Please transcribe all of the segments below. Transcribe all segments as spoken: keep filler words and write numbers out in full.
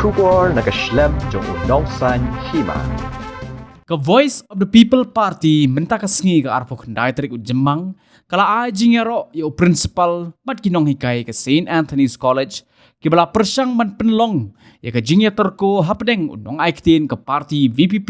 Khubor na ka shlem jong u nongsan hima. Ka Voice of the People Party mynta ka sngi ka arphew khyndai tarik u Jymmang ka la ai jingïaroh ïa u principal bad ki nonghikai ka Saint Anthony's College kiba la pyrshang ban pynlong ïa ka jingïatyrko hapdeng u nongai ktien ka party V P P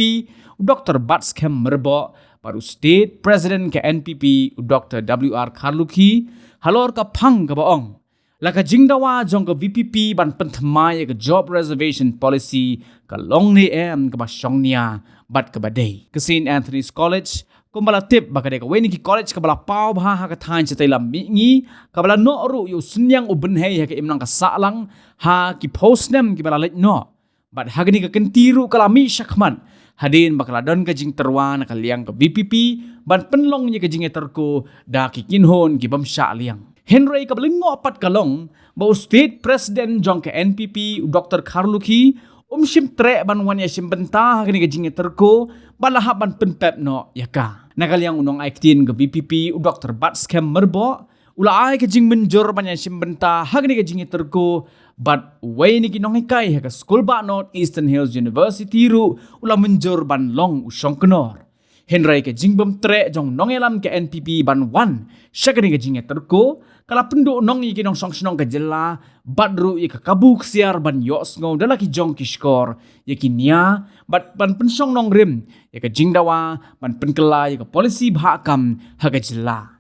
u Doctor Batskhem Myrboh bad u state president ka N P P u Doctor W R Kharlukhi halor ka phang kaba ong la ka jingdawa jong ka V P P ban pynthymmai ïa ka job reservation policy ka long ne em kaba shongnia bad kaba dei. Ka Saint Anthony's College kumba la tip ba ka dei kawei na ki college kaba la paw bha ha ka thaiñ shatei lam mihngi kaba la noh ruh ïa u synñiang u bynhei ha ka imlang ka sahlang ha ki phew snem kiba la leit noh. Bad ha kane ka kynti ruh ka la mih shakhmat hadien ba ka la don ka jingtyrwa na ka liang ka V P P ban pynlong ïa ka jingïatyrko da ki kynhun ki bym shah liang. Hynrei kaba lyngngoh pat ka long ba u state president jong ka N P P u Doctor Kharlukhi um shym treh ban wan ïashim bynta ha kane ka jingïatyrko bad la hap ban pynpep noh ïa ka. Na ka liang u nongai ktien ka V P P u Doctor Batskhem Myrboh u la ai ka jingmynjur ban ïashim bynta ha kane ka jingïatyrko bad uwei na ki nonghikai ha ka skul bah North Eastern Hills University ruh u la mynjur ban long u shongknor. Hynrei ka jingbymtreh jong nongïalam ka N P P ban wan sha kane ka jingïatyrko ka la pynduhnong ïa ki nongshong shnong ka jylla bad ruh ïa ka kabu ksiar ban ïohsngew da la ki jong ki shkor ïa ki nia bad ban pynshong nongrim ïa ka jingdawa ban pynkylla ïa ka policy bhah kam ha ka jylla.